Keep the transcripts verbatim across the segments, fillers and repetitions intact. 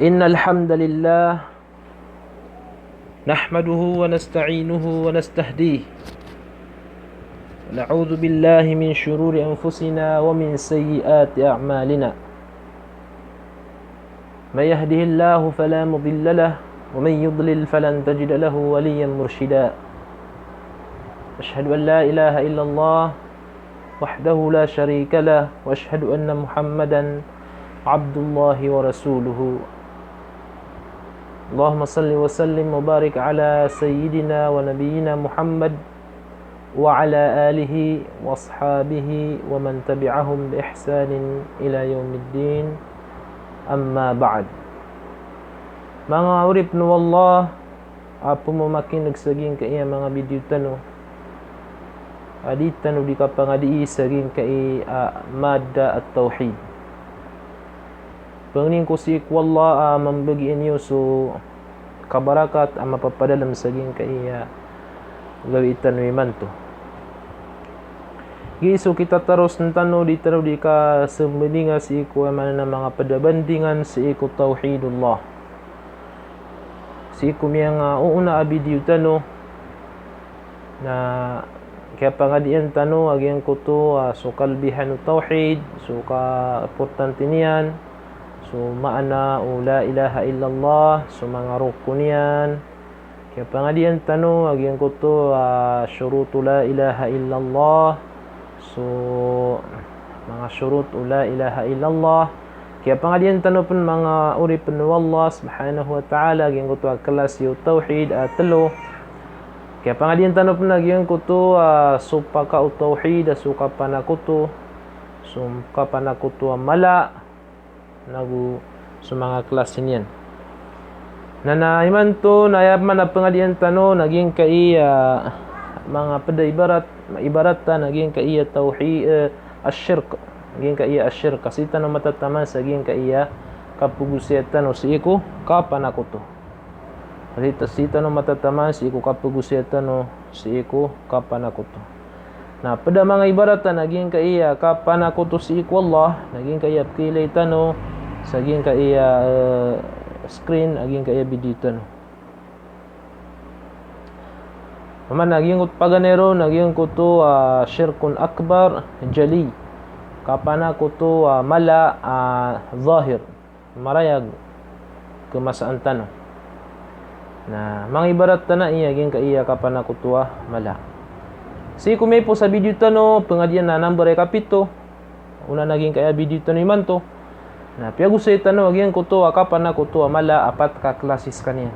إن الحمد لله نحمده ونستعينه ونستهديه، ونعوذ بالله من شرور أنفسنا ومن سيئات أعمالنا. من يهده الله فلا مضل له، ومن يضلل فلن تجد له وليا مرشدا. أشهد أن لا إله إلا الله وحده لا شريك له، وأشهد أن محمدا عبد الله ورسوله. اللهم صل وسلم وبارك على سيدنا ونبينا محمد وعلى آله وأصحابه ومن تبعهم بإحسان إلى يوم الدين. أما بعد. Manga oripn o Allah a pmamakin'g sa giyangkaya manga video tano a di tano di kapangadii sa giyangkaya madda at-tawhid. Pangnin ko sii ko Allah a mambagian iyo so kabarakat a mapapadalm sa giyangkaya gawii tano imanto. Giya so kitataros tano di tano di kasmbandinga sii ko aya maana na manga pd a bandingan sii ko tawhidullah. Sii ko miyangaoona a video tano na kiyapangadian tano a giyangkoto a so kalbihan o tawhid, so kaimportante niyan, so maana o la ilaha illallah, so manga rokon iyan. Kiyapangadian tano a giyangkoto a shurut o la ilaha illallah, so manga shurut o la ilaha illallah. Kiyapangadian tano pn manga oripn o Allah subhanahu wa ta'ala a giyangkoto a klasi o tawhid a tlo. Kiyapangadian tano pn a giyangkoto a so paka o tawhid a so kapanakoto, so kapanakoto a mala, nago so manga klasi niyan. Na, na imanto na aya pman a pangadian tano na giyangkaya manga pd a ibarat, ibarat na giyangkaya tawhid, eh, ash-shirk. Giyangkaya ash-shirk. Ka sii tano matataman sa giyangkaya kapagosaya tano sii ko kapanakoto. Sii ta-, sii tano matataman sii ko kapagosaya tano sii ko kapanakoto. Na pd a manga ibarat na giyangkaya kapanakoto sii ko Allah, na giyangkaya pkhailay tano sa giyangkaya, eh, screen a giyangkaya video tano. Maana na giyangkoto paganay ron na giyangkoto, ah, shirkun akbar jali. Kapanakoto a mala a zahir. Marayag khamasaan tano. Na manga ibarat tano iya giyangkaya kapanakoto a mala. Sii ko miyaipos a video tano, pangadian a number a ikapito, ona na giyangkaya video tano imanto. Na piyagosay tano a giyangkoto a kapanakoto a mala a pat ka klasi skaniyan.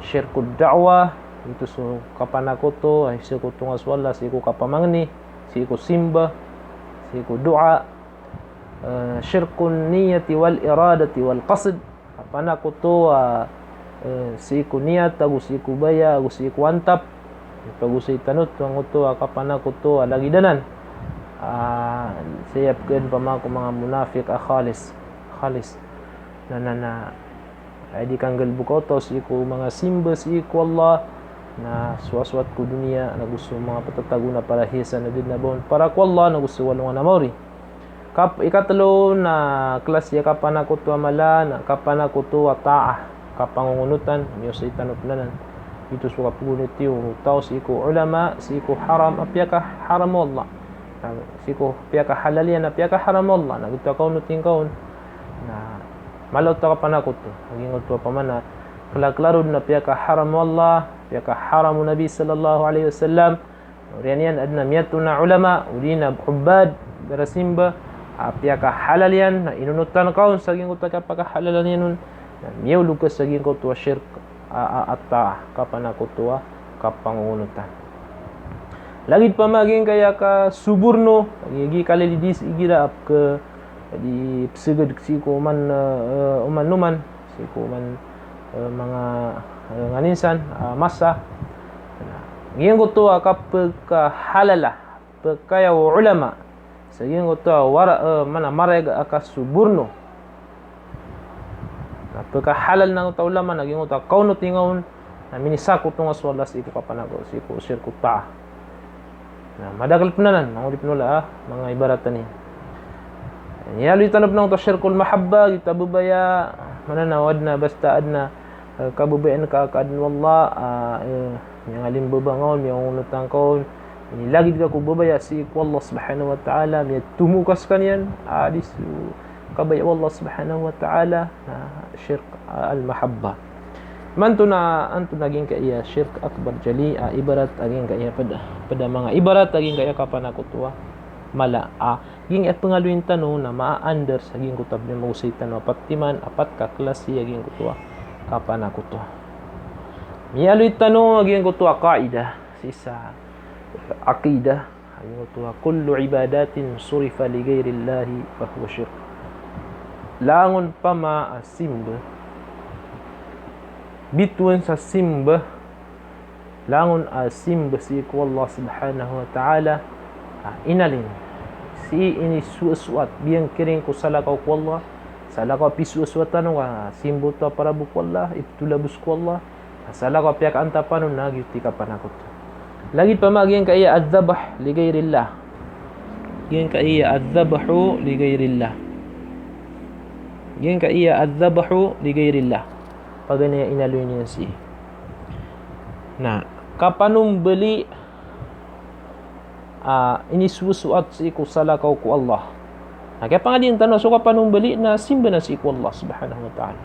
Shirkud da'wah, ito so kapanakoto a sii ko tonga so Allah, sii ko kapamangni, sii ko simba, sii ko doa, eh, shirkun niyati wal iradati wal qasd. Kapanakoto a, eh, sii ko niyat, ago sii ko baya, ago sii ko antap. Pagosay tano oto angkoto a kapanakoto a lagid anan. Ah, sii pkhaadn pman ko manga munafiq a khalis. Khalis. Na, na, na. Aya di kanggalbk oto sii ko manga simba sii ko Allah, na so aswat ko doniya, nago so manga ptatago na para hiyasan a da dn a ba on para ko Allah, nago so alongan a maori. Kap-, ikatlo na klasi a kapanakoto a mala, na kapanakoto a ta'ah, kapangongonotan, miyaosay tano pn anan. Ito so kapagonoti o taw sii ko ulama, sii ko haram a piyakaharam o Allah. Na sii ko piyakahalal iyan a piyakaharam o Allah, na giyoto a kaonoti ngka on. Na mala oto a kapanakoto, lagid oto a pamana, klaro-klaro dn a piyakaharam o Allah, piyakaharam o Nabi sallallahu alaihi wasallam. Oriyan iyan adn a miyatoon a ulama, odi na ubbad, barasimba, a piyakahalal iyan, na inonotan ka on sa giyangkoto a kapakahalalan iyan on, na miyaolog ka sa giyangkoto a shirk, a, a, a ta'ah, kapanakoto a kapangongonotan. Lagid pman giyangkaya kasoborno, giya kalilidis igira a pkha di psgd sii ko oman, eh, oman-oman, sii ko oman, eh, manga, eh, nganin san, ah, masa. Na giyangkoto a kapkahalala, pkaya o ulama sa giyangkoto a wara, eh, mana marayag a kasoborno. Na pkahalal na oto a ulama na giyangkoto a kaonoti ngka on, na minisako oto nga so Allah sii ko kapanakoto, sii ko shirkut ta'ah. Na madakl pn anan, manga oripn o Allah, ah, manga ibarat tano. Aya aloy tano pn angkoto a shirkul mahabbah, giyoto a babaya, Mana na o adn a basta adn a, eh, kababayaan ka, ka adn o Allah, ah, eh, miyangalimbabang ka on, miyangonotan ka on, inilagid ka ko babaya sii ko Allah subhanahu wa ta'ala, miyatomo ka skaniyan, ah, di so kabaya o Allah subhanahu wa ta'ala, na shirk, ah, al-mahabba. Imanto na, anto na giyangkaya shirk akbar jali, ah, ibarat a giyangkaya pd, pd a manga ibarat a giyangkaya kapanakoto a mala, ah, giyangkaya pangaloyin tano na ma-under sa giyangkoto a pd a magosay tano a pat timan, a pat ka klasi a giyangkoto a kapanakoto. Miyaaloy tano a giyangkoto a qaida, sii sa aqida, a giyangkoto a, "Kullu ibadatin surifa li ghayrillahi fahuwa shirk." Langon pama a simba, bitowan sa simba, langon a simba sii ko Allah subhanahu wa ta'ala, a inalin, sii inisoasoat, biyangkiring ko salakaw ko Allah, salakaw a pisoasoat tano ka simba oto a para bo ko Allah, iptolabos ko Allah, salakaw a piyakaantapan on na giyoto i kapanakoto. Lagid pama giyangkaya adh-dhabh li ghayrillah. Giyangkaya adh-dhabhu li ghayrillah. Giyangkaya adh-dhabhu li ghayrillah. Paganay a inaloy niyan sii. Na, kapanombali, ah, inisosoat sii ko salakaw ko Allah. Na, kiyapangadian tano so kapanombali na simba na sii ko Allah subhanahu wa ta'ala.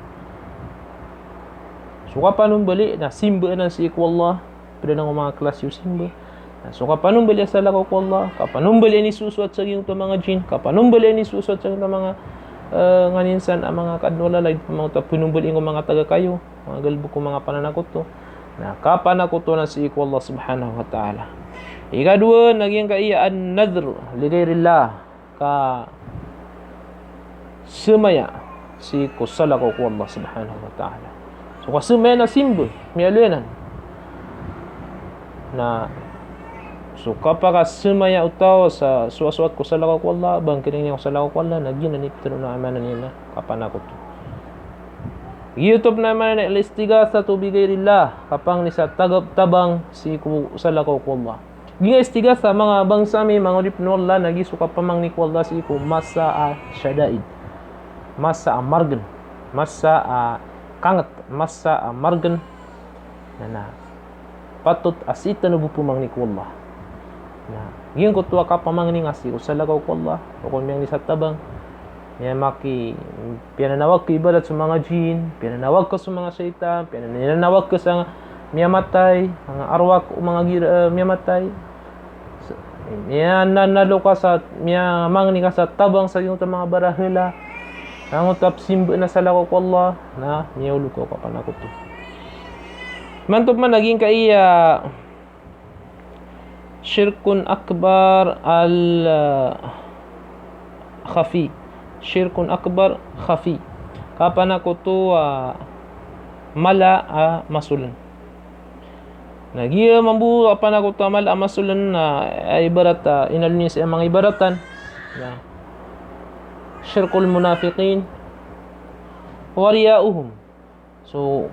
So kapanombali na simba na sii ko Allah, pd anan o manga klasi o simba. Na, so kapanombali a salakaw ko Allah, kapanombali a inisosoat sa giyangkoto a manga jinn, kapanombali a inisosoat sa giyangkoto a manga, eh, nganin san a manga kaadn o Allah, lagid pama oto a panombali o manga taga kayo, manga galbk o manga pananakoto. Na, kapanakoto na sii ko Allah subhanahu wa ta'ala. Ikadowa na giyangkaya an-nadhr li ghayrillah, ka semaya sii ko salakaw ko Allah subhanahu wa ta'ala. So kasemaya na simba, miyaaloy anan. Na so kapakasemaya o taw sa soasoat ko salakaw ko Allah, bangkiring iyan ko salakaw ko Allah, na giyanan i pitharo o aya maana niyan na kapanakoto. Giyoto pn aya maana niyan na al-istighathatu bi ghayrillah, kapangni sa tagap tabang sii ko salakaw ko Allah. Giyangkai istighatha, manga bangsa mi, manga oripn o Allah, na giya so kapamangni ko Allah sii ko masa a shadaid, masa a margn, masa a kangt, masa a margn. Na, na patot a sii tano bo pmangni ko Allah. Na giyangkoto a kapamangni nga sii ko salakaw ko Allah, o kon miyangni sa tabang, miyamaki, piyananawag ka ibarat so manga jinn, piyananawag ka so manga shaytan, piyananawag ka sa miyamatay, manga arwah o manga gira, eh, miyamatay. Sa, miyananalo ka sa, miyamangni ka sa tabang sa giyangkoto a manga barahala, giyangkoto a pzimba na salakaw ko Allah, na miyaolog ka o kapanakoto. Imanto pman a giyangkaiya shirkun akbar al, ah, khafi. Shirkun akbar khafi. Kapanakoto a mala a masoln. Na giya mambo a kapanakoto a mala a masoln na, ah, ibarat, ah, inaloy niyan sii a manga ibaratan. Na shirkul munafiqin wa riya'uhum. So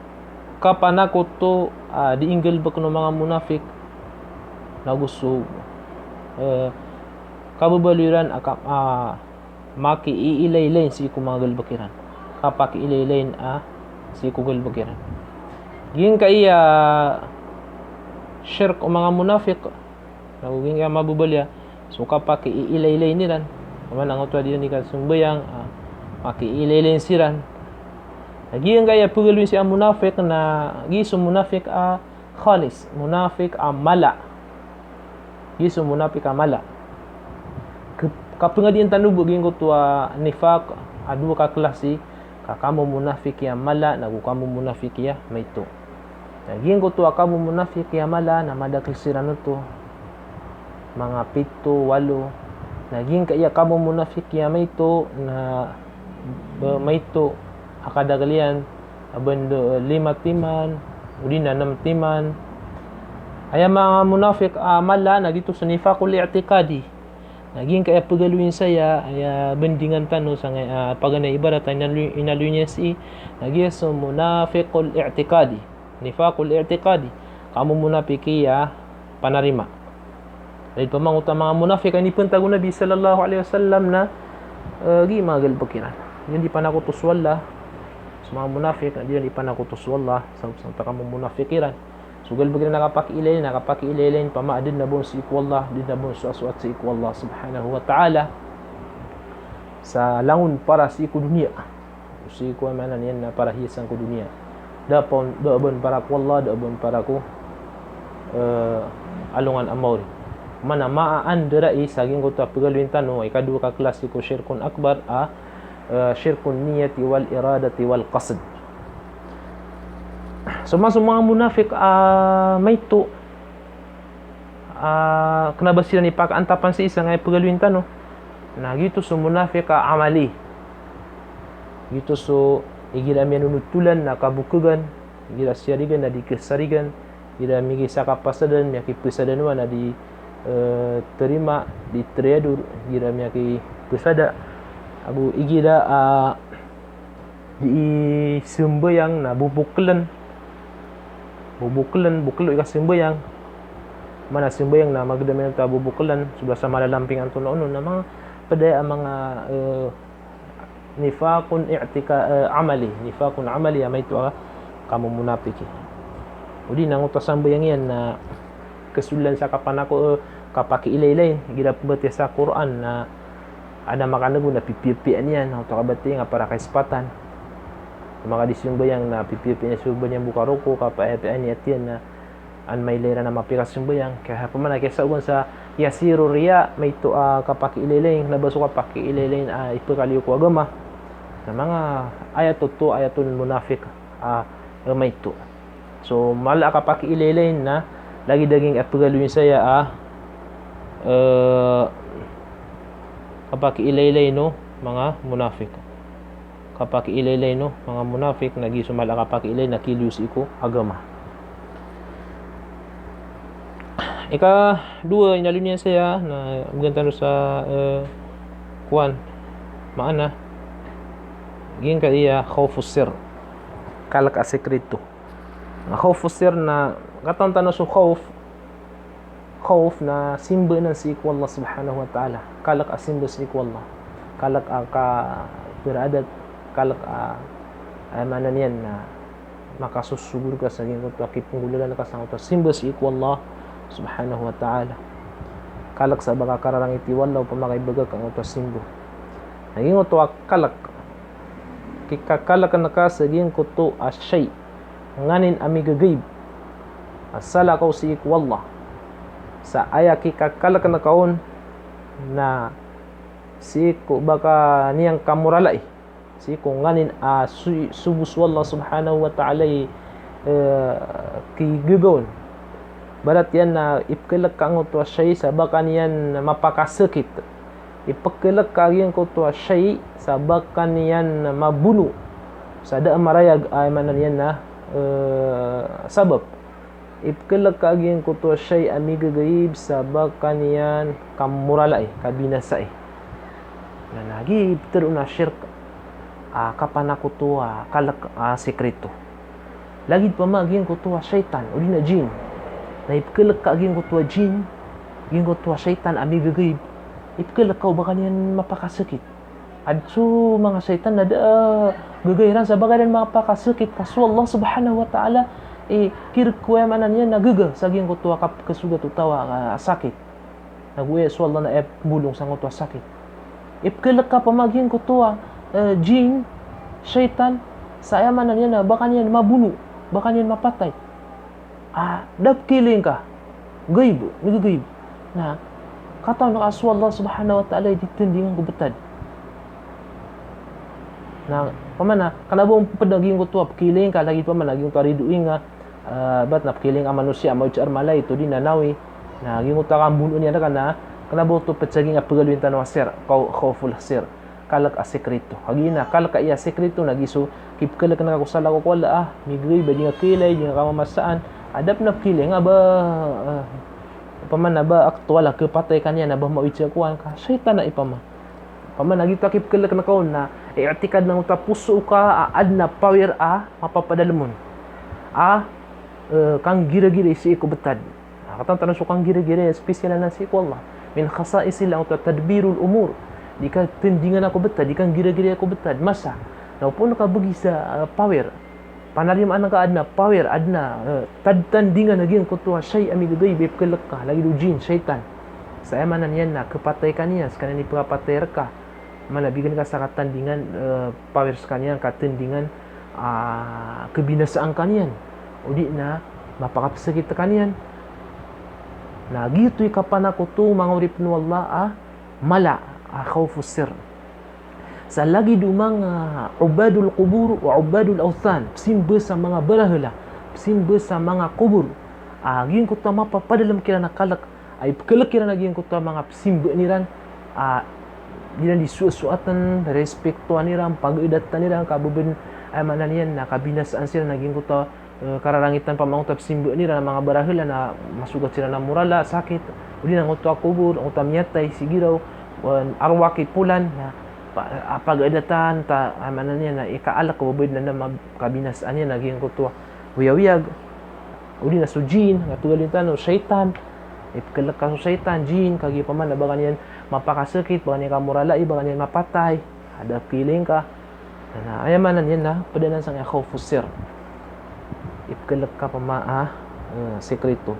kapanakoto a di inggalbkn o manga munafik, nago so, eh, kababaloy iran a ka, ah, makiiilaylayn sii ko manga galbk iran. Kapakiilaylayn a sii ko galbk iran. Giyangkaiya shirk o manga munafik, nago giyangkaiya mababaloy a so kapakiiilaylayn iran. Oman angkoto a di iran di kasambayang, ah, makiiilaylayn siran. Na giyangkaiya pagaloyn sii a munafik na giya so munafik a khalis, munafik a mala. Giya so munafik a mala. Ka, kapangadian tano bo giyangkoto a nifaq a dowa ka klasi, ka kamomunafiki a mala, nago kamomunafiki a maito. Na giyangkoto a kamomunafiki a mala na madakl siran oto, manga pito, walo. Na giyangkaiya kamomunafiki a maito na, ba, maito a kadakl iyan a banda, eh, lima timan, odi na nm timan. Aya manga munafik a mala na giyoto so nifaqul i'tiqadi. Na giyangkaiya pagaloyin saya, aya bandingan tano sangkai, ah, paganay ibarat a inaloy, inaloy niyan sii, na giya so munafiqul i'tiqadi. Nifaqul i'tiqadi. Kamomunafiki a panarima. Lagid pman angkoto a manga munafik a inipantag o Nabi sallallahu alaihi wasallam na, eh, giya manga galbk iran. Giya di panakoto so Allah. Manga munafik na di iran ipanakoto so Allah, sabap sa antaa ka mamunafik iran. So galbk iran a kapakiilaylay, na kapakiilaylay, pama a da dn a ba on sii ko Allah, da dn a ba on soasoat sii ko Allah subhanahu wa ta'ala. Sa langon para sii ko doniya. Sii ko, aya maana niyan na, para hiyasan ko doniya. Da a ba on, da a ba on para ko Allah, da a ba on para ko, eh, alongan a maori. Mana maan dn rai sa giyangkoto a pagaloyin tano, ikadowa ka klasi ko shirkun akbar a, eh, shirkun niyati wal iradati wal qasd. So manga, so manga munafik a maito, ah, kna ba siran i pakaantapan sii sa ngaya pagaloyin tano. Na giyoto so munafik a amali. Giyoto so igira miyanonotolan na kabokgan, igira siyarigan na di kasarigan, igira migay sa kapasadan, miyakipasada on na di, eh, tarima, di tariyadur, igira miyakipasada. Ago igira, ah, di sambayang na boboklen. Boboklen, boklo i kasambayang. Mana sambayang na magdam iyan ta boboklen, so ba sa malalamping antonaa on, na manga pd aya a manga, eh, nifaqun i'tika-, eh, amali, nifaqun amali a maito a kamomunafiki. Odi na ngoto a sambayang iyan na kasolan sa kapanako-, eh, kapakiilaylay, igira pmbatiya sa Qur'an na adn a makaneg on na pipiyapiyaan iyan, na oto a kabatiya iyan a para kaisbatan. Manga di sambayang na pipiyapiyaan iyan so ba niyan bo karoko, kapayapiya niyan a tiyan na an mailay iran a mapiya kasambayang. Kaya pman a kiyasaogan sa yasiru riya, maito a kapakiilaylay, kna ba so kapakiilaylay a ipkaliyo ko agama. Na manga ayat oto, ayatul munafik a, eh, maito. So mala a kapakiilaylay na lagid a giyangkai a pagaloyin saya a, eh, kapakiilaylay o manga munafik. Kapakiilaylay o manga munafik na giya so mala a kapakiilaylay na kiliyo sii ko agama. Ikadowa, inaloy niyan saya na bgan tano sa, eh, kowan, maana, giyangkaya khawfus sirr. Kalk a sikreto. Na khawfus sirr na, katawan tano so khawf, khawf na simba anan sii ko Allah subhanahu wa ta'ala. Kalk a simba sii ko Allah. Kalk a kabaradat, kalk a, aya maana niyan na makasosogod ka sa giyangkoto a kipnggolalan ka sangkoto a simba sii ko Allah subhanahu wa ta'ala. Kalk sa ba ka kararangiti o Allah opama ka ibaga ka angkoto a simba. Na giyangkoto a kalk, kikakalkn ka sa giyangkoto a shay nganin a migagaib a salakaw sii ko Allah. Sa aya kikakalkn ka on na sii ko ba ka niyan kamoralai, sii ko nganin a su-, sobo so Allah subhanahu wa ta'ala i, eh, kigagaw on. Ibarat iyan na ipkalk ka angkoto a shay sa ba ka niyan mapakasakit. Ipkalk ka giyangkoto a shay sa ba ka niyan mabono sa da a marayag a, aya maana niyan na, eh, sabap. Ipkalk ka giyangkoto a shay a migagaib sa ba ka niyan kamoralai, kabinasai. Na lagid ptharoon a shirk a kapanakoto a kalk a sikreto. Lagid pman giyangkoto a shaytan odi na jinn. Na ipkalk ka giyangkoto a jinn, giyangkoto a shaytan a migagaib. Ipkalk ka o ba ka niyan mapakasakit. Adn so manga shaytan na da a gaga iran sa ba ka niyan mapakasakit, ka so Allah subhanahu wa ta'ala i kirk ko, aya maana niyan na gaga sa giyangkoto a kap-, kasogat o taw a, a sakit. Nago aya so Allah na aya pmbolong sangkoto a sakit. Ipkalk ka pman giyangkoto a, eh, jinn, shaytan, sa aya maana niyan na ba ka niyan mabono, ba ka niyan mapatay. Ah, da pkhailay ngka. Gaib, migagaib. Na katawan ka a so Allah subhanahu wa ta'ala i di tindingan ko btad. Na opama na kna ba on pd a giyangkoto a pkhailay ngka, lagid opama na giyangkoto a ridoay nga, ah, ibarat na pkhailay ngka a manosiya a maoy sa armalay, odi na nawi. Na giyangkoto a kambonoon iyan rka na kna ba oto pd sa giyangkai a pagaloyin tano a sirr, khaw-, khawful sirr. Kalk a sikreto. Kagiya na kalk a iya sikreto na giya so kipkalkn ka ko salakaw ko Allah a migagaib a di nga khailay, di nga kamamasaan. A da pn a pkhailay nga ba, ah, opama na ba aktual a khapatay ka niyan na ba maoy sa kowan ka shaytan a ipama. Opama na giyangkoto a kipkalkn ka on na i'tikad angkoto a poso ka a adn a power a mapapadalm on a, eh, kanggiragirai sii ko btad. Na katawan tano so kanggiragirai a special anan sii ko Allah. Min khasaisillah angkoto a tadbirul umur. Di katindingan ko btad, di kanggiragirai ko btad. Masa, Na opama ka begi sa, ah, power. Panarimaan ka aden a power, aden a, eh, tad-, tandingan a giyangkoto a shay a migagaib, ipkhalk ka, lagid o jinn, shaytan. Sa aya maana niyan na khapatay ka niyan, sekaniyan i pkhapatay rka. Maana bigan ka sa katandingan, eh, power sekaniyan, katandingan, ah, khabinasaan ka niyan. O di na mapakapsakit ka niyan. Na giyoto i kapanakoto, manga oripen o Allah, a mala, a khawfus sirr. Sa lagid o manga ubadul qubur wa ubadul awthan, psimba sa manga barahala, psimba sa manga kobor. A giyangkoto a mapapadalem kiran a kalek, a ipkhalk kiran a giyangkoto a manga psimbaan iran, a, di iran di soasoaten, respektoan iran, pagaadatan iran, ka ba ben, aya maana niyan na kabinasaan siran a giyangkoto, eh, kararangitan, pamangota psimbaan iran a manga barahala na masogat siran a morala, sakit, o di na angkoto a kobor, angkoto a miyatay, sigiraw, eh, arwah i polan, na, pa-, a, pagaadatan, ta, aya maana niyan na ikaalek, ka ba ben na mag-, kabinasaan iyan a giyangkoto a wiyawiyag. O di na so jinn, nga togalin tano, shaytan. Ipkhalk ka so shaytan, jinn, kagiya pamana ba ka niyan mapakasakit, ba ka niyan kamoralai, ba ka niyan mapatay. Ada kiling ka. Na, aya maana niyan na, pd anan sangkaya khawfus sirr. Ipkhalk ka pama, ah, eh, sekreto.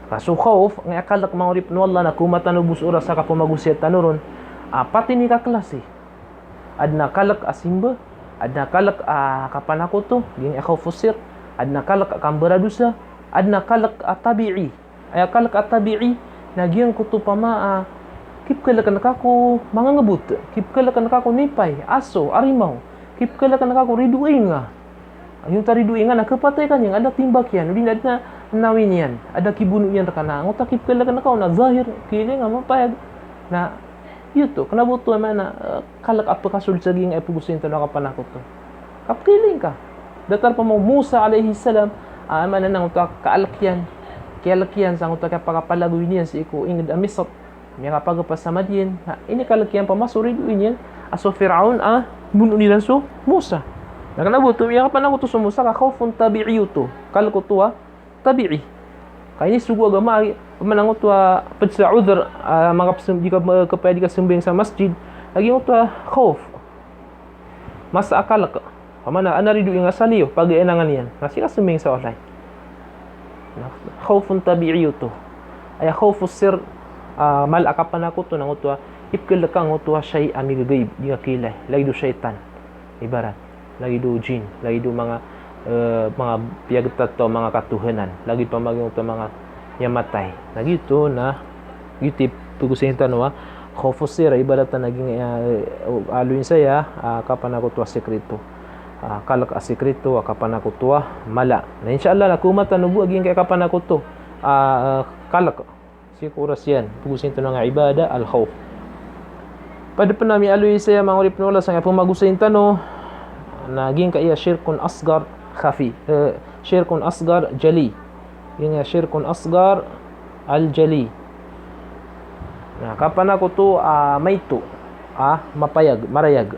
Ka so khawf, nga aya kalek, manga oripen o Allah, na koma tano bo so oras a kapamagosaya tano ron. A, pat ini ka klasi. Aden a kalek a simba, aden a kalek a kapanakoto, giyangkaya khawfus sirr, aden a kalek a kambaradosa, aden a kalek a tabi'i. Aya kalek a tabi'i, na giyangkoto pama, a, kipkhalken ka ko manga ngebot, kipkhalken ka ko nipay, aso, arimaw, kipkhalken ka ko ridoay nga. Giyangkoto a ridoay nga na khapatay ka niyan, ada timbak iyan, o di na aden a nawin iyan, ada kibono iyan rka na, angkoto a kipkhalken ka on na zahir, kiling a mapayag. Na, giyoto, kena bo oto, aya maana, eh, kalek a pkasold sa giyangkaya pgosayn tano a kapanakoto. Kapkiling ka. Datar pama o Musa alayhis salam, a, aya maana na angkoto a kaalek iyan, kiyalek iyan sangkoto a kiyapakapalagoy niyan sii ko inged a Misr. Miyakapagapa sa Madyan. Na, inikalek iyan pama so ridoay niyan a so Firaun a bonoon iran so Musa. Na kena bo oto, miyakapanakoto so Musa ka khawfun tabi'i oto. Kalek oto a tabi'i. Ka inisogo o agama, aya maana angkoto a ped sa udhr, a, manga pesem-, di ka, eh, kepayag di ka sembayang sa masjid, lagid angkoto a khawf. Masa a kalek. Pamana, aden a ridoay nga sa liyo, pagayanangan iyan. Na sii ka sembayang sa walay. Na, khawfun tabi'i oto. Aya khawfus sirr, a, mala a kapanakoto na angkoto a, ipkhalk ka angkoto a shay a migagaib, di nga kiilay. Lagid o shaytan. Ibarat. Lagid o jinn, lagid o manga, eh, manga piyagtatao, manga katohanan, lagid pama giyangkoto a manga miyamatay. Na giyoto na, giyoto i pgosayn tano a khawfus sirr, ibarat na giyangkaya, eh, aloyin saya, ah, kapanakoto a sekreto. Ah, kalek a sekreto, a kapanakoto a mala. Na insha Allah, na koma tano bo a giyangkaya kapanakoto a, ah, kalek. Sii ko oras iyan, pgosayn tano nga ibadah al-khawf. Pd pen a miyaaloy saya, manga oripen o Allah, sangkaya pemagosayn tano, na giyangkaya shirkun asghar khafi, eh, shirkun asghar jali. Giyangkaya shirkun asghar al-jali. Na, kapanakoto a, ah, maito, a, ah, mapayag, marayag.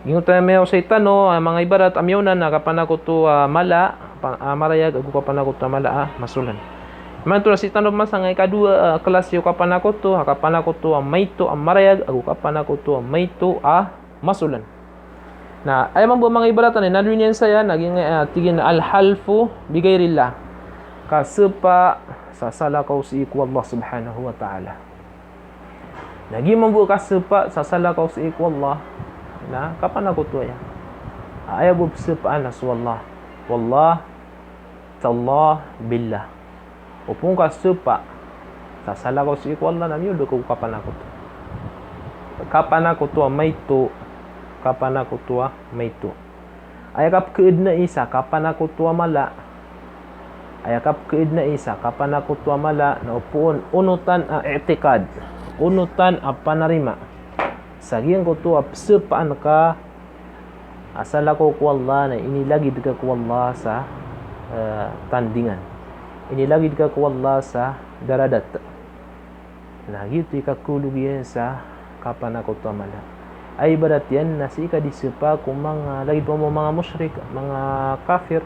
Giyangkoto a miyaosay tano, ah, manga ibarat a miyaona na kapanakoto a, ah, mala, pa-, ah, marayag, ago kapanakoto a mala a, ah, masolan. Imanto na sii tano pman sangkai kadowa, ah, klasi o kapanakoto, ah, kapanakoto a, ah, maito a, ah, marayag, ago kapanakoto a, ah, maito a, ah, masolan. Na, aya mambo a manga ibarat anan, na aloy niyan saya, na giyangkaya, ah, tig iyan a al-halfu bi ghairillah. Kasepa sa salakaw sii ko Allah subhanahu wa ta'ala. Na giya mambo a kasepa sa salakaw sii ko Allah, na kapanakoto aya. Aya bo pesepaan na so Allah. Wallah, tallah, billah. Opama ka sepa sa salakaw sii ko Allah, na miyoda ko kapanakoto. Kapanakoto a maito, kapanakoto a maito. Aya kapkhaadnai sa kapanakoto a mala. Aya kapkhaadnai sa kapanakoto a mala na opama on onotan a i'tiqad. Onotan a panarima. Sa giyangkoto a pesepaan ka a salakaw ko Allah na inilagid ka ko Allah sa, eh, tandingan. Inilagid ka ko Allah sa daradat. Na giyoto i kakolog iyan sa kapanakoto a mala. Aya ibarat iyan na sii ka di sepa ko manga, lagid pman o manga mushrik, manga kafir,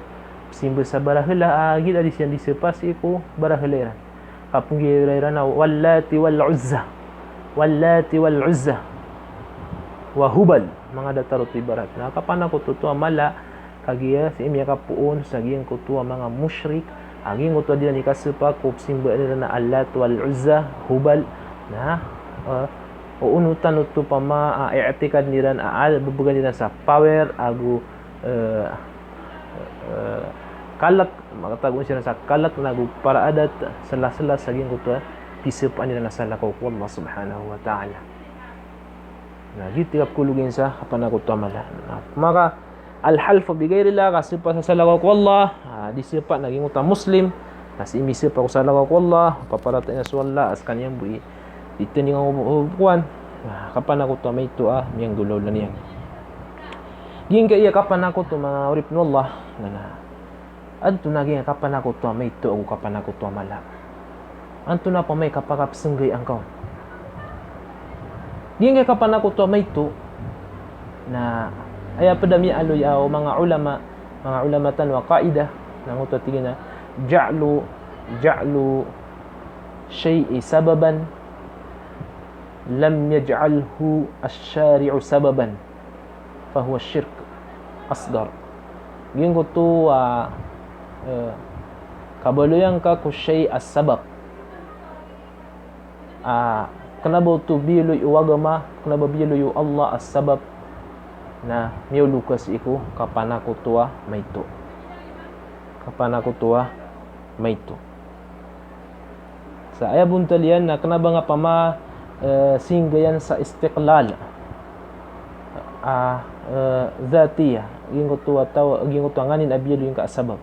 simba sa barahala, a, giya di siran di sepa sii ko barahala iran. Kapnggira iran a Wallati wal Uzza. Wallati wal Uzza. Wa Hubal. Manga datar oto ibarat na kapanakoto a mala, kagiya sii miyakapoon sa giyangkoto a manga mushrik a giyangkoto a di iran ikasapa ko psimbaan iran a Allat wal Uzza, Hubal. Na, eh, o onotan oto pama a i'tikad iran a, a, bebegan iran sa power ago, eh, eh, kalek, makatago siran sa kalek nago para adat, sela-sela sa giyangkoto a pisapaan iran a salakaw ko Allah Subhanahu wa Ta'ala. Na giyoto i kapkholog iyan sa kapanakoto a mala. Na maka al-halfu bi ghairillah, kasapa sa salakaw ko Allah, ah, di sapa na giyangkoto a Muslim, na sii misapa ko salakaw ko Allah, paparatiyayaan so Allah, a sekaniyan bo i, di tendingan o, o, kowan. Na kapanakoto a maito a miyanggolawla niyan. Giyangkaya kapanakoto manga oripen o Allah, na, na, antonaa giyangkaya kapanakoto a maito ago kapanakoto a mala? Antonaa pama i kapakapsenggay angka on? Giyangkaya kapanakoto a maito na aya ped a miyaaloy o manga ulama, manga ulama tano a qaidah, na ngoto a tig iyan a ja'lu, ja'lu shay'i sababan lam yaj'alhu ash-shari'u sababan, fahuwa shirk asghar. Giyangkoto a, eh, kabaloy angka ko shay a sabab. Ah, kena ba oto biyaloy o agama, kena ba biyaloy o Allah a sabab, na miyaolog ka sii ko kapanakoto a maito. Kapanakoto a maito. Sa aya bontal iyan na kena ba nga pama, eh, singgayan sa istiqlal, ah, eh, dhatiya, giyangkoto a taw, giyangkoto a nganin a biyaloy angka a sabab.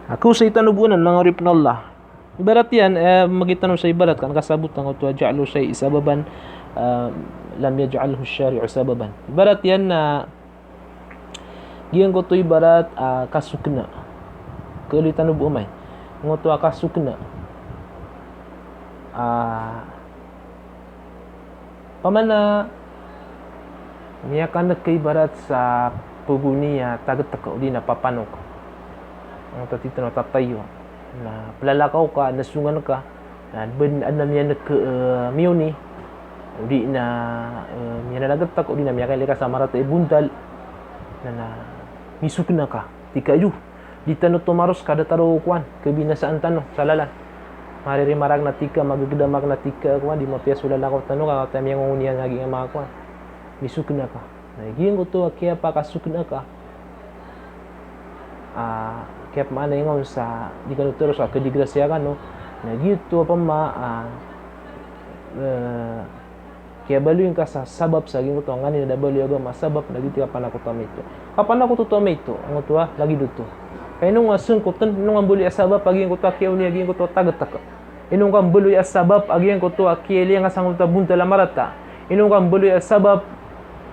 Ako sa itano bo anan manga oripen o Allah. Ibarat iyan, eh, magitano sa ibarat kan kasabot angkoto a ja'lu shay'i sababan, eh, lam yaj'alhu ash-shari'u sababan. Ibarat iyan na giyangkoto ibarat, ah, kasokena. Khaolitano bo amay. Ngoto a kasokena. Ah, pamana miyakaneke ibarat sa pegoni a tagetek odi na papanok. Ngoto a titano tatayo. Na pelalakaw ka, na songan ka. Na ben adn a miyaneke, eh, miyoni, odi na, eh, miyanadagetek, odi na miyakailay ka sa marata i bontal. Na, na misokena ka. Tig ka, iyo, di tano tomaros ka datar o kowan, kebinasaan tano sa lalan. Maririmarag na tig ka, magegedamag na tig ka, kowan, di mapiya so lalakaw tano ka, ka ta miyangongoniyan lagi nga manga kowan. Misokena ka. Na giyangkoto a kiyapakasokena ka. Ah, kiyapamaanay nga on sa di kano toros a kedigrasiya kano. Na giyoto a pama, ah, eh, kiyabaloy ngka sa sabab sa giyangkoto a nganin a da baloy a agama a sabab, na giyoto i kapanakoto a maito. Kapanakoto a maito, angkoto a lagid oto. Ka ino nga sengkoten, ino nga mbaloy a sabab a giyangkoto a kiyaoni a giyangkoto a tagetek. Ino nga mbaloy a sabab a giyangkoto a kiyailay nga sangkoto a bontal a marata. Ino nga mbaloy a sabab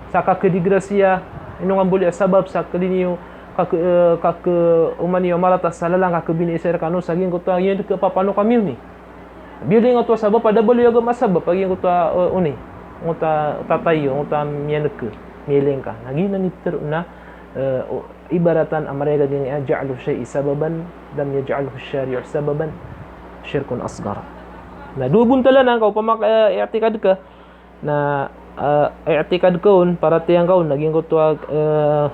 sa kakedigrasiya, ino nga mbaloy a sabab sa kedi niyo kake-, eh, kakeoma niyo a marata sa lalan ka kebinasa rekano sa giyangkoto a giyangkoto a papanok a miyoni. Biyaloy angkoto a sabab a da baloy a agama a sabab a giyangkoto a, eh, oni. Angkoto a tatayo, angkoto a miyaneke, miyailay ngka. Na giyanan i tero na, eh, o, ibaratan a marayag a giyangkaya ja'lu shay'i sababan lam yaj'alhu ash-shari'u sababan, shirkun asghar. Na dowa bontal anan ka opama ka, eh, i'tikad ka, na, eh, i'tikad ka on, paratiyaya ngka on a giyangkoto a, eh,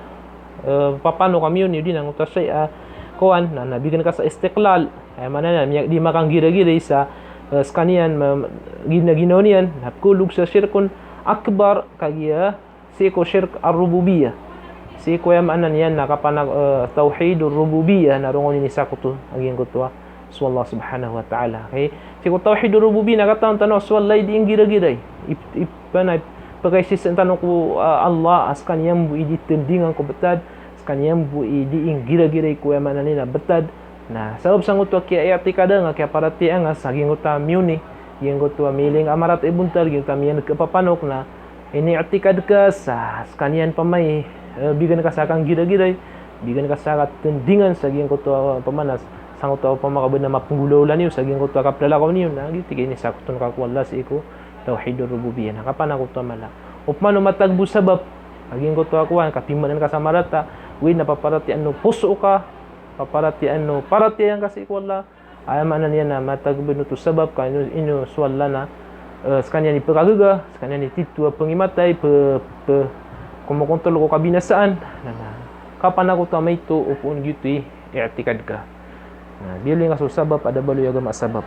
eh, papanok a miyoni odi na angkoto a shay a kowan, na, na bigan ka sa istiqlal. Aya maana niyan, miya-, di makanggiragiray sa, eh, sekaniyan, ma-, gina-, ginawa niyan, na pekhaolog sa shirkun akbar, kagiya sii ko shirk ar-rububiyyah. Sii ko aya maana niyan na kapana-, eh, tawhid ar-rububiyyah na rongon ini sakoto a giyangkoto a so Allah Subhanahu wa Ta'ala. Okay? Sii ko tawhid ar-rububiyyah na katawan tano a so Allah i di inggiragiray. Ip-, ip-, pana, ipekaisaisa tano ko, ah, Allah a sekaniyan bo i di tendingan ko betad, sekaniyan bo i di inggiragiray ko aya maana niyan na betad. Na sabap sangkoto a kiya-i'tikada nga, kiyaparatiyaya nga sa giyangkoto a miyoni, giyangkoto a miyailay nga a marata i bontal, giyangkoto a miyaneke a papanok, na ini'tikad ka sa sekaniyan pamay, eh, bigan ka sa kanggiragiray, bigan ka sa katendingan sa giyangkoto a pamanas, sangkoto a pamakaben a mapenggolawla niyo, sa giyangkoto a kaplalakaw niyo, na giyoto i kinisakoton ka ko Allah sii ko tawhid ar-rububiyyah, na kapanakoto a mala. Opama o matag bo sabap a giyangkoto a kowan, kapimanan ka sa marata, oway na paparatiyayaan o poso ka, paparatiyayaan o paratiyaya ngka sii ko Allah, aya maana niyan na matag bo oto sabap ka ino, ino so Allah na, eh, sekaniyan i pekagaga, sekaniyan i tito a pengimatay, pe-, pe-, komokontol ko kabinasaan. Na, na kapanakoto a maito o poon giyoto i i'tikad ka. Na biyaloy nga so sabap a da baloy a agama a sabap.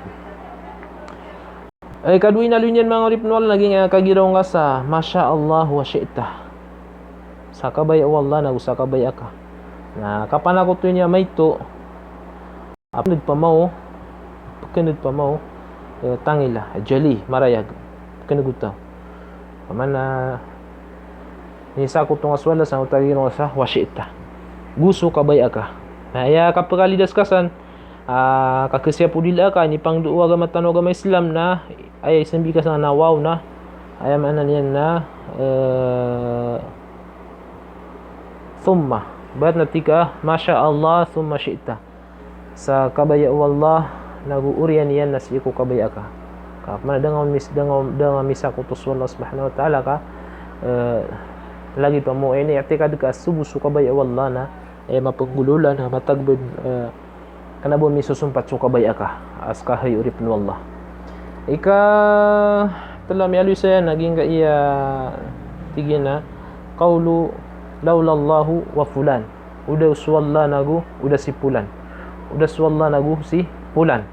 Ikadowa a inaloy niyan manga oripn o Allah na giyangkaya kagiraw nga sa masha Allah wa shi'ta. Sa kabaya o Allah nago sa kabaya ka. Na kapanakoto iyan a maito a pknd pman o, pknd pman o, eh, tangila, jali, marayag. Pknd o taw. Pman a inisakoto nga so Allah sa, o tagiraw nga sa wa shi'ta. Go so kabaya ka. Na aya kapakalidas ka san, ah, kakasiyap o dila ka, inipangndao o agama tano a agama Islam na, aya isambi ka san na waw na, aya maana niyan na, eh, thumma. Ibarat na tig ka, masha Allah, thumma shi'ta. Sa kabaya o Allah, nago oriyan iyan na sii ko kabaya ka. Ka, pman a da nga mis-, da nga, da nga misakoto so Allah subhanahu wa ta'ala ka, eh, lagid pman o ini'tikad ka so bo so kabaya o Allah na, eh, mapnggolawla na matagb, eh, kna o ba misosompat so kabaya ka a ska hay oripn o Allah. Ikatlo a miyaaloy saya na giyangkaya tig iyan a qawlu lawla Allahu wa fulan. O da so Allah nago, o da si polan. O da so Allah nago si polan.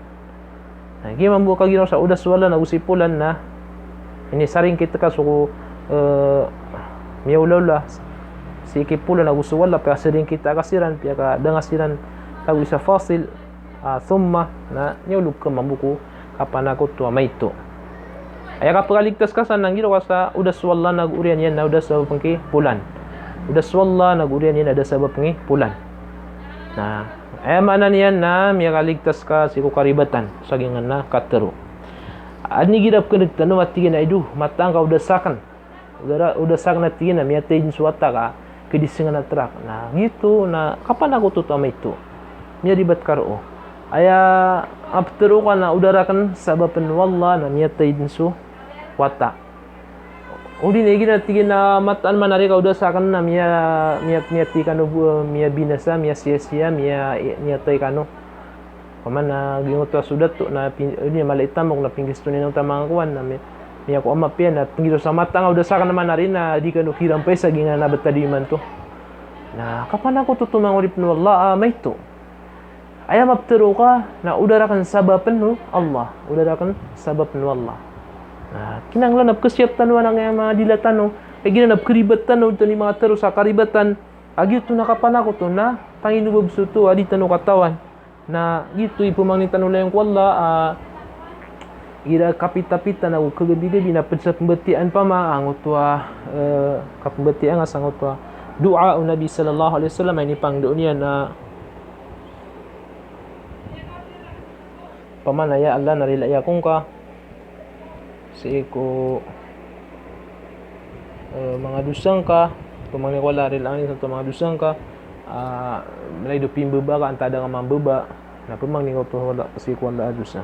Na giya mambo a kagiraw sa o da so Allah nago si polan na inisaringkit ka so, eh, miyaolaola sii ki polan ago so Allah, piyakasaringkita ka siran, piyakada nga siran tago isa fasil, ah, thumma, na niyaolog ka mambo ko kapanakoto a maito. Aya kapakaligtas ka san na giraw ka sa o da so Allah nago oriyan iyan na o da sabapn ki polan. O da so Allah nago oriyan iyan na da sabapn ki polan. Na aya maana niyan na miyakaligtas ka sii ko karibatan, sa giyangkanan a katharo. Adn igira pknd tano a tig iyan a ido, mataan ka o da sakn. O da ra-, o da sakn a tig iyan a miyatay dn so wata ka, kdisngn a trak. Na giyoto na kapanakoto oto a maito. Miyaribat ka roo. Aya a ptharo ka na o da rakn sabapn o Allah na miyatay dn so wata. O di na igira tig iyan a mataan man a rka o da sakn na miya-, miya-, miyatay kano, miyabinasa, miyasiyasiya, miya-, miyatay kano. Pman a giyangkoto a so dato na pin-, ini mala i tamok na pinggisto niyan oto a manga kowan na mi-, miyakowa a mapiya na pinggisto sa mataan ka o da sakn man a ri na di kano kirampay sa giyangkanan a btad imanto. Na kapanakoto oto manga oripn o Allah a maito. Aya maptharo ka na o da rakn sabapn o Allah. O da rakn sabapn o Allah. Na kinanglan a pkhasiyap tano anan aya manga dila tano. Kagiya na pkharibat tano, tano i manga tharo sa karibatan. A giyoto na kapanakoto na tangin o ba bo so oto a di tano katawan. Na giyoto i pmangnin tano layon ko Allah, ah, igira kapitapitan ago kagabigabi na pd sa pmbatiyaan pama angkoto a, eh, kapmbatiyaan nga sangkoto a du'a o Nabi sallallahu alaihi wasallam a inipangndao niyan na pman a ya Allah na rilai akongka sii ko, eh, manga dosa ngka, pmangni ko Allah, rilai akongka sii ko manga dosa ngka, ah, mlay do pimbaba ka antaa da nga mambaba, na pmangni ko Allah sii ko Allah a dosa.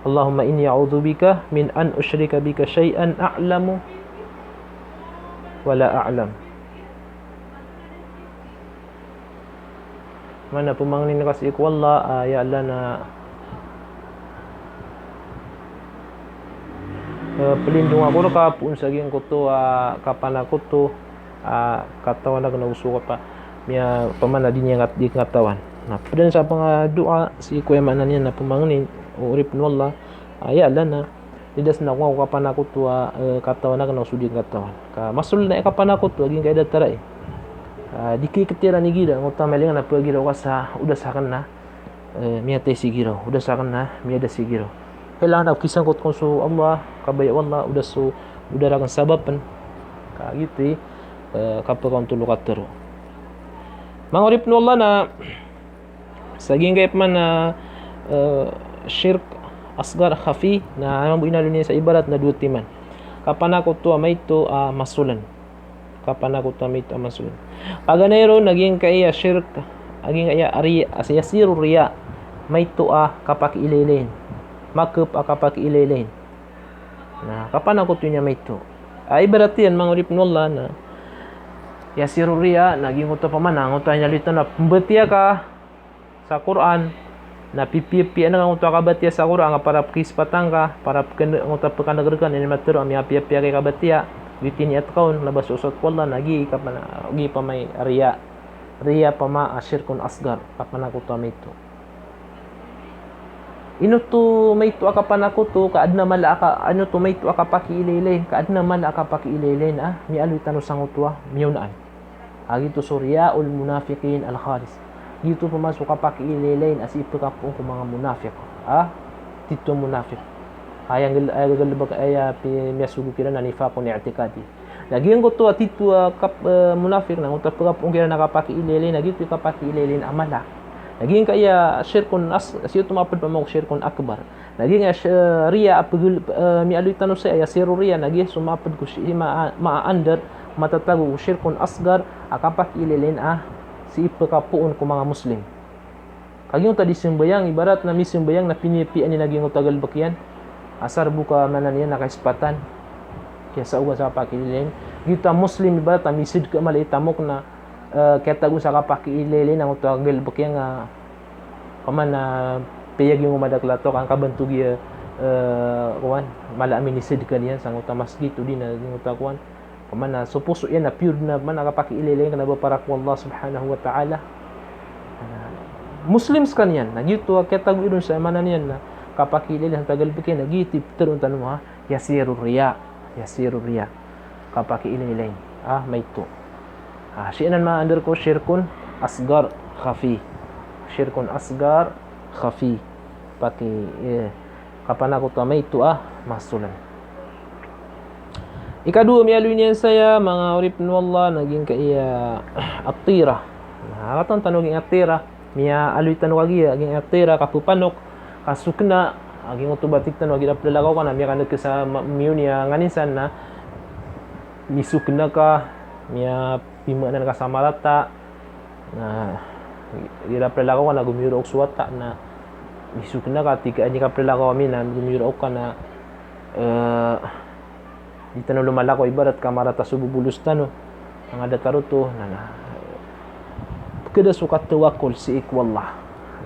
Allahumma inni a'udhu bika min an ushrika bika shay'an a'lamu wa la a'lam. Mana pmangnin ka sii ko Allah, ah, ya Allah na, eh, plindong ako rka poon sa giyangkoto a kapanakoto a katawan akn na oso ka pa, miya pman a di niyan kat-, di katawan. Na pd sa pngadoa sii ko aya maana niyan na pmangnin o oripn o Allah, ah, ya Allah na Di da sna ko nga ko kapanakoto a, eh, katawan akn na oso di katawan. Ka masoln a kapanakoto a giyangkaya datar ai. Ah, di kiktiyaran igira, ngoto a malingan a pagiraw ka sa, o da sakn na, eh, miyatay si giraw, o da sakn na miyada si giraw. Kailangan a kisangkot kon so Allah, kabaya o Allah, o da so, o da rakn sabapn. Ka giyoto i, eh, kapakaontol o katharo. Manga oripn o Allah na, Sa giyangkaya pman a, eh, shirk asghar khafi, na mambo inaloy niyan sa ibarat na dowa timan. Kapanakoto a maito a masoln. Kapanakoto a maito a masoln. Paganay ron na giyangkaya shirk, a giyangkaya riya, a yasiru riya. Maito a kapakiilaylayin. Makp a kapakiilaylayin. Na kapanakoto iyan a maito. A ibarat iyan manga oripn o Allah na yasiru riya, na giyangkoto pman a, ngoto a inaloy tano a pmbatiya ka sa Qur'an, na pipiyapiya na ngoto a kabatiya sa Qur'an, ka para pkisipatan ka, para pkn-, ngoto a pkhaneg rkn, ini matharo a miyapiyapiya ka i kabatiya. Giyoto i niyat ka on, labas o sot ko Allah, na giya i kapana-, giya i pamay a riya. Riya pama a shirkun asgar, kapanakoto a maito. Ino oto maito a kapanakoto, ka aden a mala a ka-, ino oto maito a kapakiilaylayin, ka aden a mala a kapakiilaylayin a miyaaloy tano sangkoto a miyaonaan. A giyoto so riyaul munafiqin al khalis. Giyoto pama so kapakiilaylayin a sii pekapoon ko manga munafiq. A, titho a munafiq. Aya ngel-, aya gagalebek, aya pi-, miyasogo kiran a nifaqun i'tiqadi. Na giyangkoto a titho a kap-, eh, munafiq, na angkoto a pekapoon kiran a kapakiilaylayin, na giyoto i kapakiilaylayin a mala. Na giyangkaya shirkun as-, sii oto maped pama ko shirkun akbar. Na giya nga, eh, riya a pegel-, eh, miyaaloy tano saya, ya siru riya, na giya so maped ko shi-, ma-, ma-under, matatago ko shirkun asgar, a kapakiilaylayin a sii pekapoon ko manga Muslim. Ka giyangkoto a di sembayang, ibarat na misembayang na pinipiya niyan a giyangkoto a galebek iyan. Asar bo ka maana niyan na kaisbatan. Kaya sa oga sa kapakiilaylayin. Giyoto a Muslim ibarat na misedka mala i tamok na, eh, kiyatago sa kapakiilaylayin angkoto a galebek iyan a Kaman na piyagi mo madakl a toka, angka bantog iya, eh, kowan, mala a minisedka niyan sangkoto a masgit, odi na sangkoto a kowan. Kaman na so poso iyan na pure na, man a kapakiilaylayin ka na ba para ko Allah subhanahu wa ta'ala. Muslim skaniyan, na giyoto a kiyatago iron sa maana niyan na kapakiilaylayin sa tagalbk iyan, na giyoto i ptharoon tano a, ya siru riya, ya siru riya. Kapakiilaylayin. Ah, maito. Ah, sii anan ma-under ko shirkun asgar khafi. Shirkun asgar khafi. Paki, eh, kapanakoto a maito a masolan. Ikadowa, miyaaloy niyan saya, manga oripn o Allah, na giyangkaya at-tira. Na, katawan tano giyangkaya at-tira. Miyaaloy tano kagiya, giyangkaya at-tira, kapepanok, kasokna, a giyangkoto ba tig tano a giya plalakaw ka na miyakaneg ka sa ma-, miyoni a nganin san na misokna ka, miyapimaanan ka sa marata, na giya plalakaw ka na gomiyoraok so wata, na misokna ka, tig ka a di ka plalakaw ami na gomiyoraok ka na, eh, Di tano lomalakaw ibarat ka marata so bobolos tano. Anga datar oto, na, na, pkada so katawakol sii ko Allah.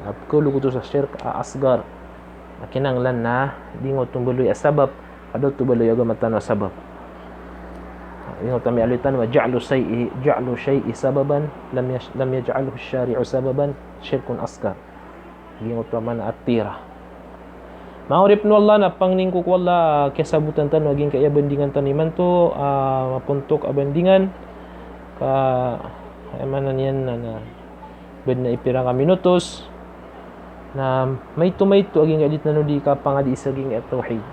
Na pkalogoto sa shirk a asgar. Na kinanglan na di ngka oto mbaloy a sabab, ka da oto baloy o agama tano a sabab. Di ngka oto miyaaloy tano a ja'lu shay'i, ja'lu shay'i sababan, lam yash-, lam yaj'alhu shari'u sababan, shirkun asgar. Giyangkoto a maana a at-tira. Manga oripn o Allah, na pangnin ko ko Allah, ah, kiyasabotan tano a giyangkaya bandingan tano imanto, ah, mapontok a bandingan, ka, aya maana niyan na, na, bad na ipira ka minutos, na maito-maito a giyangkaya di tano di kapangadi sa giyangkaya tawhid.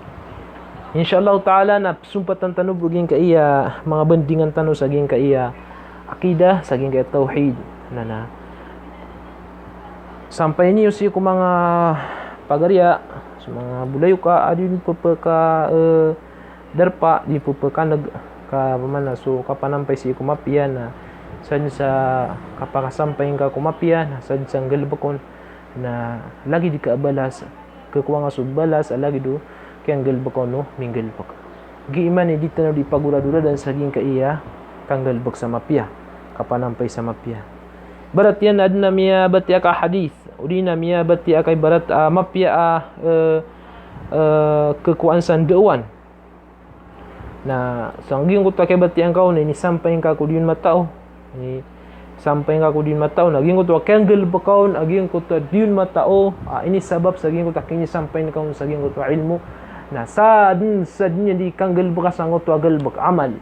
Insha Allah Ta'ala, na psompatan tano bo giyangkaya, manga bandingan tano sa giyangkaya aqidah, sa giyangkaya tawhid. Na, na. Sampay niyo sii ko manga pagariya, so manga bolayoka, a di niyo pphaka, eh, darpa, di niyo pphakaneg, ka pamana so kapanampay sii ko mapiya na, sa dn sa kapakasampay ngka ko mapiya na, sa dn sa nggalbk on, na lagid i kabalas, khakowa ngka so balas a lagid o kiyanggalbk on o minggalbk. Giya imanto di tano di pagoradoradan sa giyangkaya kanggalbk sa mapiya, kapanampay sa mapiya. Ibarat iyan na adn a miyabatiya ka hadith, odi na miyabatiya ka ibarat, ah, mapiya, ah, eh, eh, khakowaan sa ndaowan. Na, sa giyangkoto a kiyabatiya ngka on, inisampay ngka ko di on matao. Inisampay ngka ko di on matao. Na giyangkoto a kiyanggalbka on, a giyangkoto a di on matao, ah, inisabap sa giyangkoto a kinisampay ngka on sa giyangkoto a ilmo. Na, sa dn, sa dn iyan di kanggalbka sangkoto a galbk amal.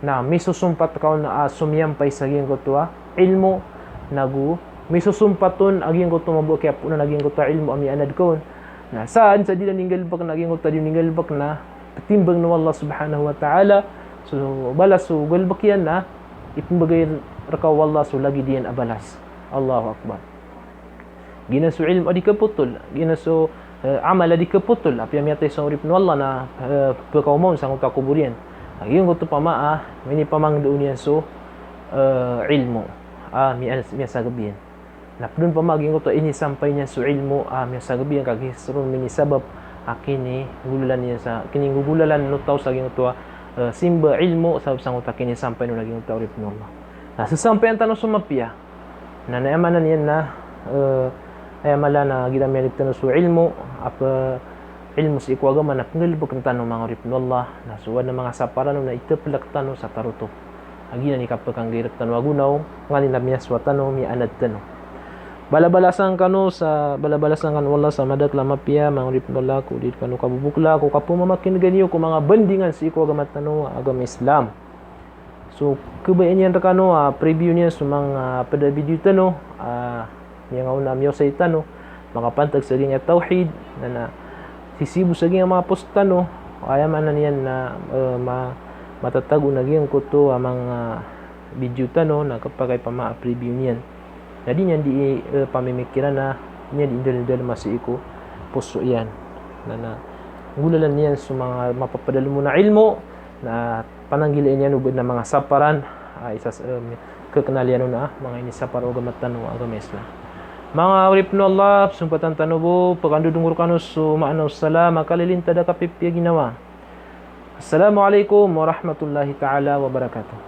Na, misosompat ka on a somiyampay sa giyangkoto a ilmo. Na go, misosompat on a giyangkoto mabo a kiyapoon a giyangkoto a ilmo a miyaanad ka on. Na, sa dn sa di iran inggalbk na giyangkoto a di on inggalbk na, Ptimbang o Allah subhanahu wa ta'ala so balas o galbk iyan na ipmbgay rka o Allah so lagid iyan a balas. Allahu Akbar. Giyanan so ilmo a di kapotol, giyanan so, eh, amal a di kapotol, apiya miyatay so oripn o Allah na, eh, pkaoma on sangkoto a kobor iyan. Giyangkoto pama a minipamangndao niyan so, eh, ilmo a miya-, miyasagab iyan. Na pd on pama a giyangkoto a inisampay niyan so ilmo a miyasagab iyan, kagiya so ron minisabap a kinigolalan iyan sa, kinigolalan o taw sa giyangkoto a, eh, simba, ilmo, sabap sangkoto a kinisampay on a giyangkoto a oripn o Allah. Na sasampayan tano so mapiya. Na, na aya maana niyan na, eh, aya mala na giya miyaanad tano so ilmo a p-, ilmo sii ko agama na pnggalbkn tano, manga oripn o Allah, na so adn a manga sapar ano na itaplk tano sa tarotop. A giyanan i kapkanggairk tano a gonaw, nganin a miyasowa tano, miyaanad tano. Balabalasan kano sa, balabalasan kano o Allah sa madakl a mapiya, manga oripn o Allah, ko di rkano kabobokla ko kapmamakin'gan iyo ko manga bandingan sii ko agama tano, agama Islam. So, khabayaan iyan rkano a preview niyan so manga pd a video tano, a miyangaoona a miyaosay tano, makapantag sa giyangkai a tawhid, na na sisibo sa giyangkai a manga post tano, aya maana niyan na, eh, ma-, matatago na giyangkoto a manga video tano na khapakay pman a preview niyan. Na di niyan di, eh, pamimikiran a di niyan di indalm-dalma sii ko poso iyan. Na, na nggolalan iyan so manga mapapadalm on a ilmo, na pananggilai niyan o ba adn a manga saparan, a isa sa, eh, khaknal iyan on a manga inisapar o agama tano, agama Islam. Manga oripn o Allah, pzompatan tano bo, pkandodongo rkano so maana o salam a kalilintad a kapipiya ginawa. Assalamu alaikum warahmatullahi ta'ala wabarakatuh.